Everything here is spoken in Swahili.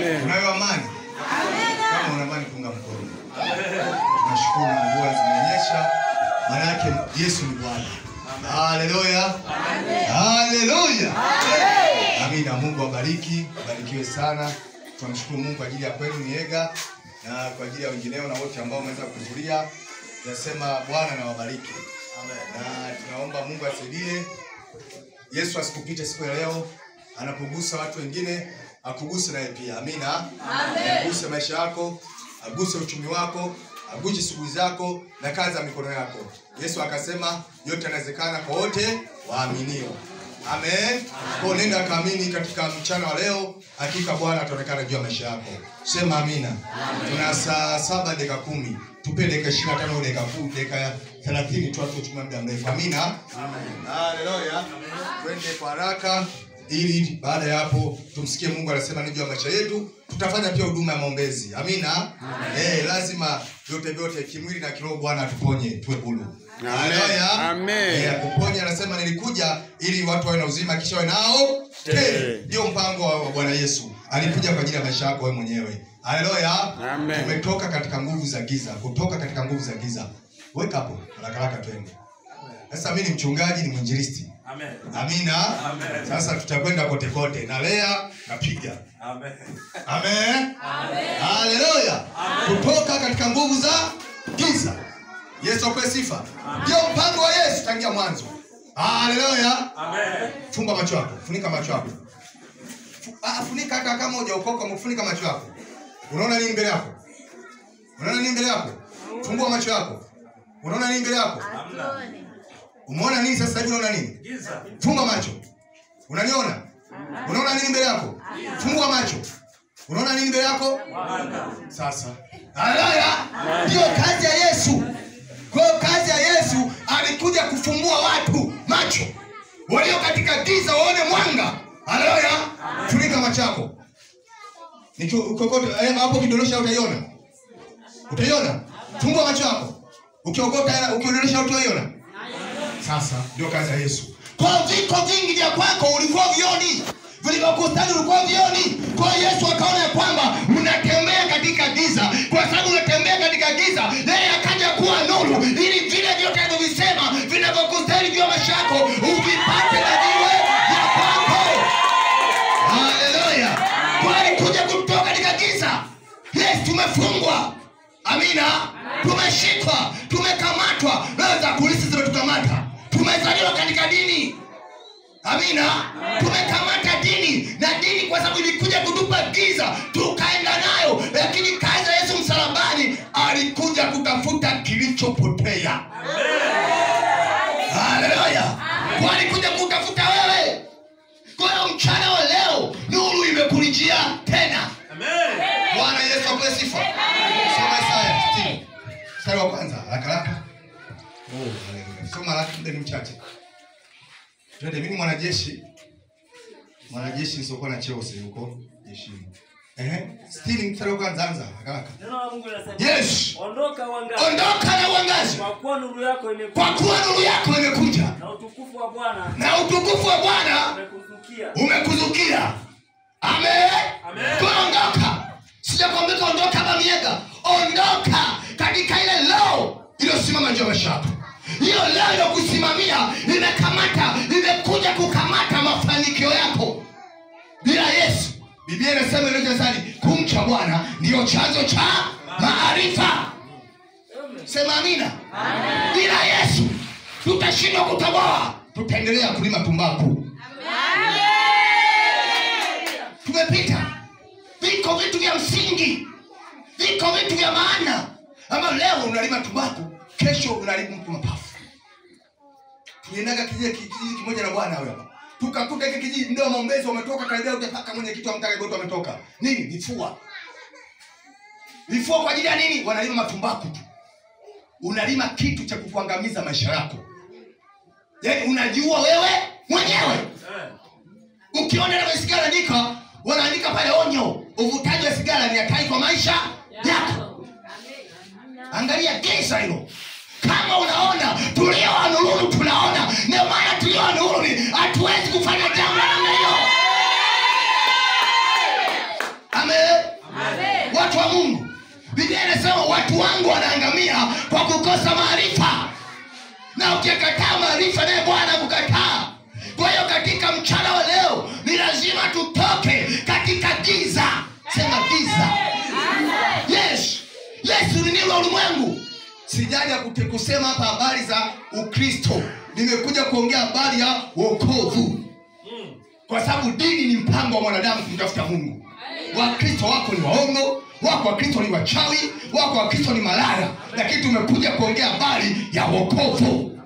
Amen. Unayo amani? Amen. Kama una amani punga mkono. Tunashukuru mvua zimenyesha. Maana yake Yesu ni Bwana. Haleluya. Haleluya. Amina. Mungu awabariki, barikiwe sana. Tunamshukuru Mungu kwa ajili ya kwenu Miega na kwa ajili ya wengineo na wote ambao wameweza kuhudhuria. Tunasema Bwana na wabariki. Amen. Na tunaomba Mungu asaidie. Yesu asikupite siku ya leo. Anapogusa watu wengine, akuguse naye pia. Amina. Amen. Aguse maisha yako, aguse uchumi wako, aguse shughuli zako na kazi za mikono yako. Yesu akasema yote yanawezekana kwa wote waaminio. Amen. Kwa nenda kaamini katika mchana wa leo, hakika Bwana ataonekana juu ya maisha yako. Sema amina. Tuna saa 7:10. Tupe dakika 25 dakika 10 dakika 30 tu atuchukue muda mrefu. Amina. Amen. Haleluya. Twende kwa haraka ili baada ya hapo tumsikie Mungu anasema nini juu ya maisha yetu. Tutafanya pia huduma ya maombezi. Amina. Amen. Lazima vyote vyote kimwili na kiroho Bwana atuponye tuwe huru. Haleluya. Amen. Kuponya anasema nilikuja ili watu wawe na uzima kisha wawe nao tele. Ndio mpango wa Bwana Yesu. Alikuja kwa ajili ya maisha yako wewe mwenyewe. Haleluya. Tumetoka katika nguvu za giza, kutoka katika nguvu za giza. Weka hapo haraka haraka twende. Sasa mimi ni mchungaji, ni mwinjilisti. Amen. Amina. Amen. Sasa tutakwenda kote kote. Nalea, napiga. Amen. Amen. Amen. Haleluya. Kutoka katika nguvu za giza. Yesu apewe sifa. Ndio mpango wa Yesu tangia mwanzo. Haleluya. Amen. Funga macho yako, funika macho yako. Funika hata kama hujaokoka, mfunika macho yako. Unaona nini mbele yako? Unaona nini mbele yako? Fungua macho yako. Unaona nini mbele yako? Hamna. Umeona nini sasa hivi? Unaona nini? Giza. Funga macho. Unaniona? Unaona nini mbele yako? Fungua macho. Unaona nini mbele yako? Sasa. Haleluya. Ndio kazi ya Yesu. Kwa kazi ya Yesu alikuja kufungua watu macho. Walio katika giza waone mwanga. Haleluya. Funika macho yako. Nikikokote hapo kidolosha utaiona. Utaiona? Fungua macho yako. Ukiokota ukiodolosha utaiona. Sasa ndio kazi ya Yesu. Kwa viko vingi vya kwako ulikuwa vioni, vilivyokustani ulikuwa vioni. Kwa Yesu akaona kwamba unatembea katika giza. Kwa sababu unatembea katika giza, yeye akaja kuwa nuru ili vile vyote alivyovisema vinavyokustani juu ya maisha yako uvipate na viwe vya kwako. Haleluya. Kwa alikuja kutoka katika giza. Yes, tumefungwa. Amina. Tumeshikwa, tumekamatwa. Roho za polisi zimetukamata. Tumezaliwa katika dini. Amina. Tumekamata dini, na dini kwa sababu ilikuja kutupa giza, tukaenda nayo. Lakini kazi ya Yesu msalabani alikuja kutafuta kilichopotea. Haleluya. Kwa alikuja kutafuta wewe. Kwa hiyo mchana wa leo nuru imekulijia tena. Amen. Bwana Yesu apewe sifa. Soma Isaya 60. Mstari wa kwanza, haraka haraka. Oh, haleluya. Soma haraka, muda ni mchache. Twende, mimi mwanajeshi. Mwanajeshi nisiokuwa na cheo sasa huko jeshini. 60 mstari wa kwanza, anza haraka haraka. Neno la Mungu linasema, yes. Ondoka uangaze. Ondoka na uangaze. Kwa kuwa nuru yako imekuja. Kwa kuwa nuru yako imekuja. Na utukufu wa Bwana. Na utukufu wa Bwana umekuzukia. Umekuzukia. Amen. Amen. Ondoka. Sijakwambia ondoka kama Miega. Ondoka katika ile leo iliyosimama juu ya maisha yako. Hiyo leo iliyokusimamia imekamata, imekuja kukamata mafanikio yako. Bila Yesu, Biblia inasema ile sali, kumcha Bwana ndio chanzo cha maarifa. Sema amina. Amen. Bila Yesu tutashindwa kutoboa, tutaendelea kulima tumbaku. Amen. Tumepita. Viko vitu vya msingi, viko vitu vya maana. Ama leo unalima tumbaku, kesho unalima mtu mapafu. Tuliendaga kijiji kimoja na bwana huyo hapa. Tukakuta hiki kijiji ndio maombezi wametoka karibia utapaka mwenyekiti wa mtaa wote wametoka. Nini? Vifua. Vifua kwa ajili ya nini? Wanalima matumbaku tu. Unalima kitu cha kukuangamiza maisha yako. Yaani unajua wewe mwenyewe. Ukiona na sigara andika, wanaandika pale onyo, uvutaji wa sigara ni hatari kwa maisha yako. Angalia giza hilo. Kama unaona tulio wa nuru tunaona, ndio maana tulio wa nuru hatuwezi kufanya jambo la namna hiyo. Amen. Watu wa Mungu, Biblia inasema watu wangu wanaangamia kwa kukosa maarifa. Na ukikataa maarifa, naye Bwana kukataa. Kwa hiyo katika mchana wa leo ni lazima tutoke katika giza. Sema giza. Yes. Yesu ni nuru ya ulimwengu. Sijaja kusema hapa habari za Ukristo. Nimekuja kuongea habari ya wokovu. Kwa sababu dini ni mpango wa mwanadamu kumtafuta Mungu. Wakristo wako ni waongo, wako Wakristo ni wachawi, wako Wakristo ni malaya, lakini tumekuja kuongea habari ya wokovu.